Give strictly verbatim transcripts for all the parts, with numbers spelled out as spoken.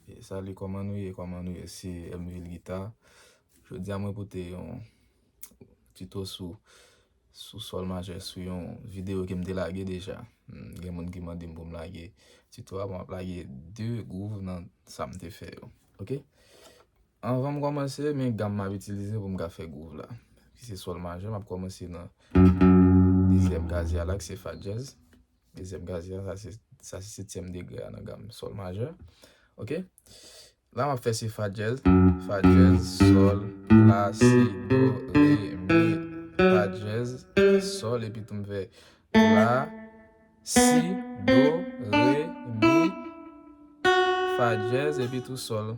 E, salut, kòman nou ye? Kòman nou ye? Se Elmvil Guitar. Jodi a, mwen pote yon tito sou, sou sòl majè, sou yon videyo ke m te lage deja. Hmm, gen moun ki mande m pou m lage tito a, bon, m ap lage de gwouv nan sa m te fè yo. Ok? Anvan m kòmanse, men gam m ap itilize pou m ka fè gwouv la. Ki se sòl majè, m ap kòmanse nan dezyèm kazye a la, ki se fa dyèz. Dezyèm kazye a, sa se, sa se setyèm degre a nan gam sòl majè. Ok? La m ap fè se fa dyèz, fa dyèz, sòl, la, si, do, re, mi, fa dyèz, sòl, epi tou m fè la, si, do, re, mi, fa dyèz, epi tou sòl.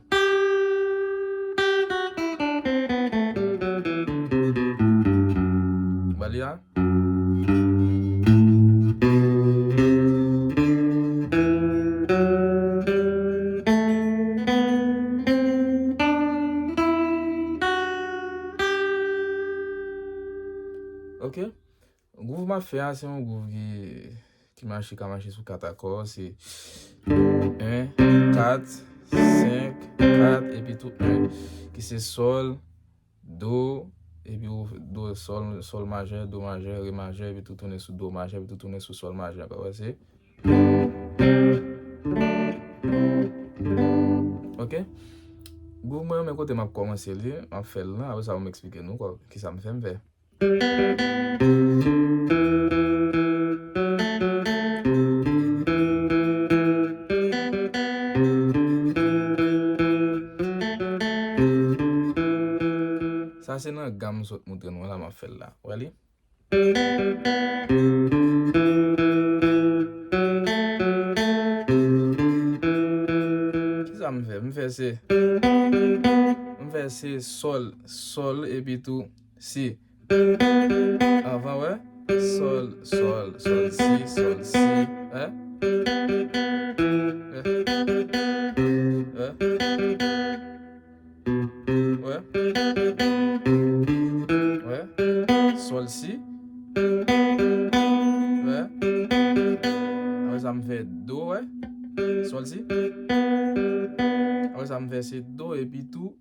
Ba li a. Ok. Gwouv m ap fè a, se yon gwouv ki, ki mache, ka mache sou kat akò. Se en, kat, senk, kat, epi tou en, ki se sòl, do, epi ou do, sòl, sòl majè, do majè, re majè, epi tou tounen sou do majè, epi tou tounen sou sòl majè ankò. Wè, se. Ok? Gwouv mwen, men kote m ap kòmanse li, m ap fè l lan, apre sa, pou m eksplike nou kwa, kisa m fè, m fè. Sa se nan gam m sot moutre nou an la, m ap fè l la. Wè li? Kisa m fè? M fè se, m fè se sòl, sòl, epi tou si. Anvan, wè. Sòl, sòl, sòl, si, sòl, si. Wè. Wè. Wè. Wè. Sòl, si. Wè. Apre sa, m fè do, wè. Sòl, si. Apre sa, m fè se do, epi tou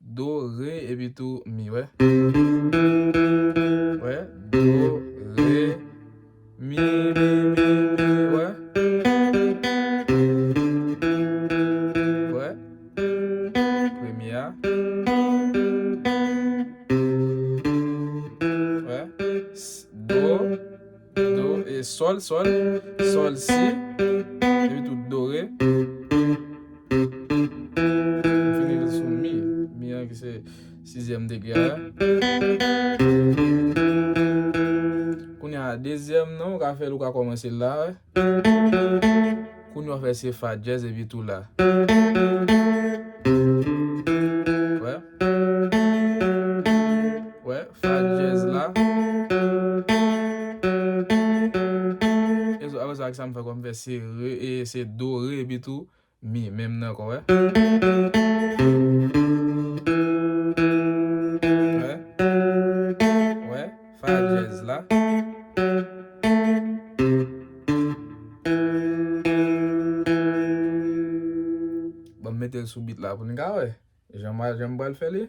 do, re, epi tou mi, wè. Wè, do, re, mi, mi, mi, mi, wè. Wè. Premye a. Wè. S-, do, do, e sòl, sòl, sòl, si, epi tou do, re. M fini l sou mi. Mi an ki se sizyèm degre a. Kounye a, dezyèm nan, ou ka fè l, ou ka kòmanse l la, wè. Kounye a, w fè se fa dyèz epi tou la. Wè. Wè, fa dyèz la. E so, apre sa, sa m fè kòm fè se re, e se do, re, epi tou mi, menm nan ankò, wè. Wè. Wè, fa dyèz la. Ban m mete l sou beat la pou n ka wè. Jan m, jan m pral fè li.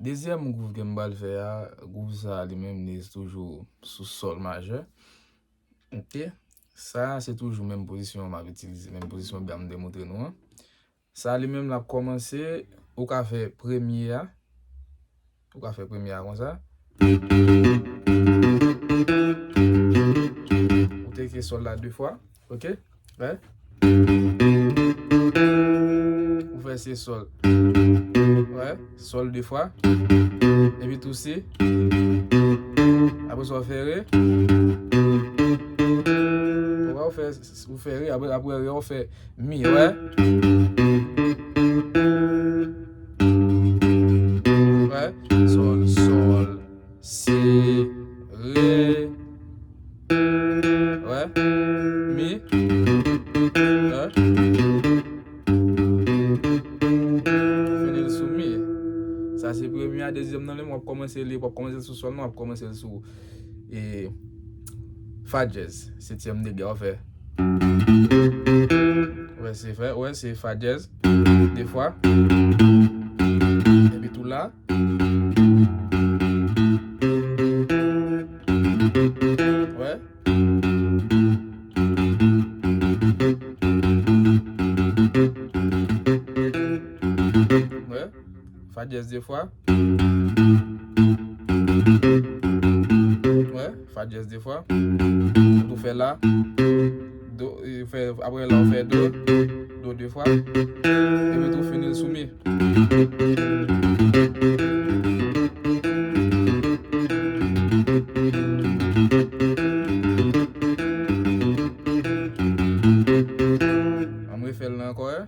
Dezyèm gwouv ke m pral fè a, gwouv sa a li menm li toujou sou sòl majè. Ok. Sa a se toujou menm pozisyon m ap itilize, menm pozisyon gam m te montre nou an. Sa a li menm l ap kòmanse, ou ka fè premye a. Ou ka fè premye a konsa. Ou teke sòl la de fwa. Ok? Wè. Ou fè se sòl. Wè, sòl de fwa. Epi tou si. Apre sa, ou fè re. Ou wè, ou fè, ou fè re. Apre, apre re, ou fè mi, wè. Premye a, dezyèm nan, li, w ap kòmanse li, w ap kòmanse l sou sòl, non, w ap kòmanse l sou, e, fa dyèz, setyèm degre, w ap fè. Wè, se fè, wè, se fa dyèz, de fwa. Epi tou la. Wè. Wè. Fa dyèz de fwa. Wè, fa dyèz de fwa. Ou fè la. Do, e, fè, apre la, ou fè do. Do de fwa. Epi tou fini l sou mi. Ann refè l la ankò, wi.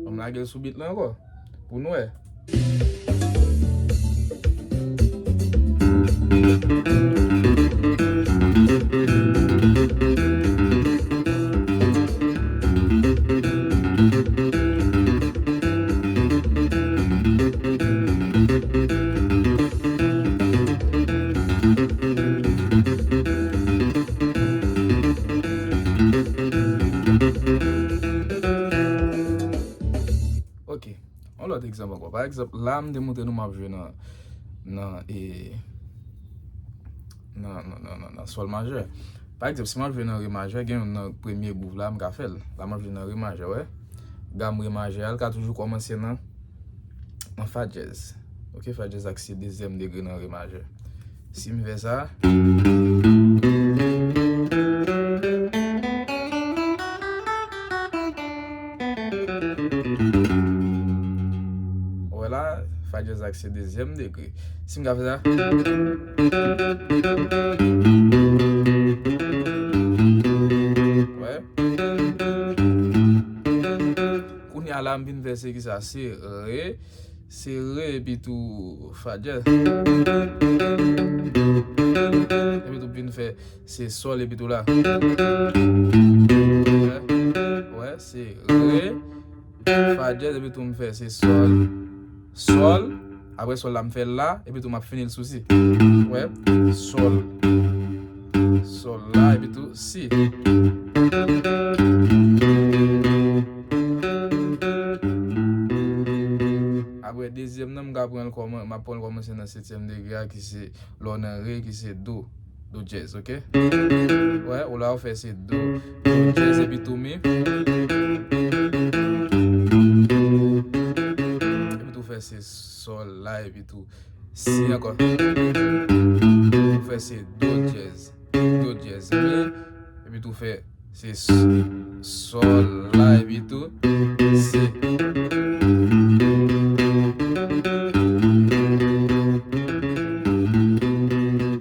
Ann lage l sou beat la ankò. Pou n wè. Ok. Yon lòt egzanp ankò. Pa egzanp, la, m te montre nou m ap jwe nan, nan, e, nan, nan, nan, nan, nan sòl majè. Pa egzanp, si m ap jwe nan re majè, gen youn nan premye gwouv la, m ka fè l. La, m ap jwe nan re majè, wè. Gam re majè a, l ka toujou kòmanse nan, nan fa dyèz. Ok, fa dyèz ak si dezyèm degre nan re majè. Si m fè sa. Wè la, fa dyèz ak se dezyèm degre. Si m ka fè sa. Wè. Kounye a la, m vin fè se ki sa? Se re. Se re epi tou fa dyèz. Epi tou vin fè se sòl epi tou la. Wè, wè, se re, fa dyèz epi tou m fè se sòl, sòl. Apre sòl la m fè la epi tou m ap fini l sou si. Wè, sòl. Sòl la epi tou si. Apre dezyèm nan, m ka pran l kòman, m ap pran l kòmanse nan setyèm degre a, ki se lè w nan re, ki se do, do dyèz, ok? Wè, ou la ou fè se do, do dyèz epi tou mi. Epi tou fè se sòl la, epi tou si ankò. Ou fè se do dyèz, do dyèz mi, epi tou fè se s-, sòl la, epi tou si.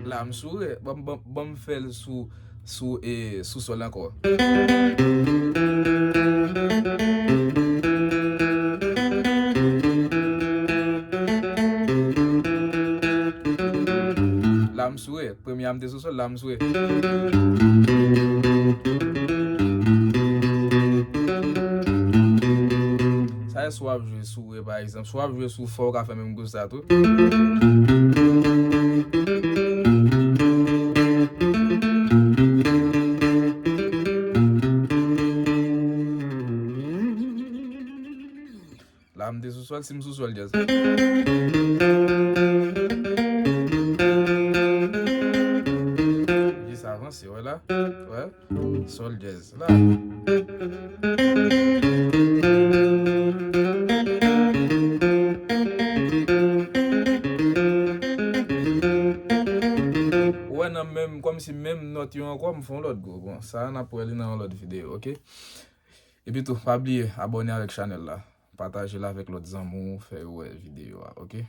La m sou re, ban m, ban m, ban m fè l sou, sou, e, sou sòl ankò. La m sou re. Premye a m te sou sòl, la m sou re. Sa e si w ap jwe sou re, pa egzanp. Si w ap jwe sou fa, ou ka fè menm gwouv sa tou. La m te sou sòl, si m sou sòl dyèz. Jis avanse, wè la. Wè. Sòl dyèz la. Ou wè nan menm, kòmsi menm nòt yo ankò, m fè yon lòt gwouv. Bon, sa a n ap wè li nan yon lòt videyo, ok? Epi tou, pa bliye abòne avèk chanèl la. Pataje l avèk lòt zanmi w, fè yo wè videyo a, ok?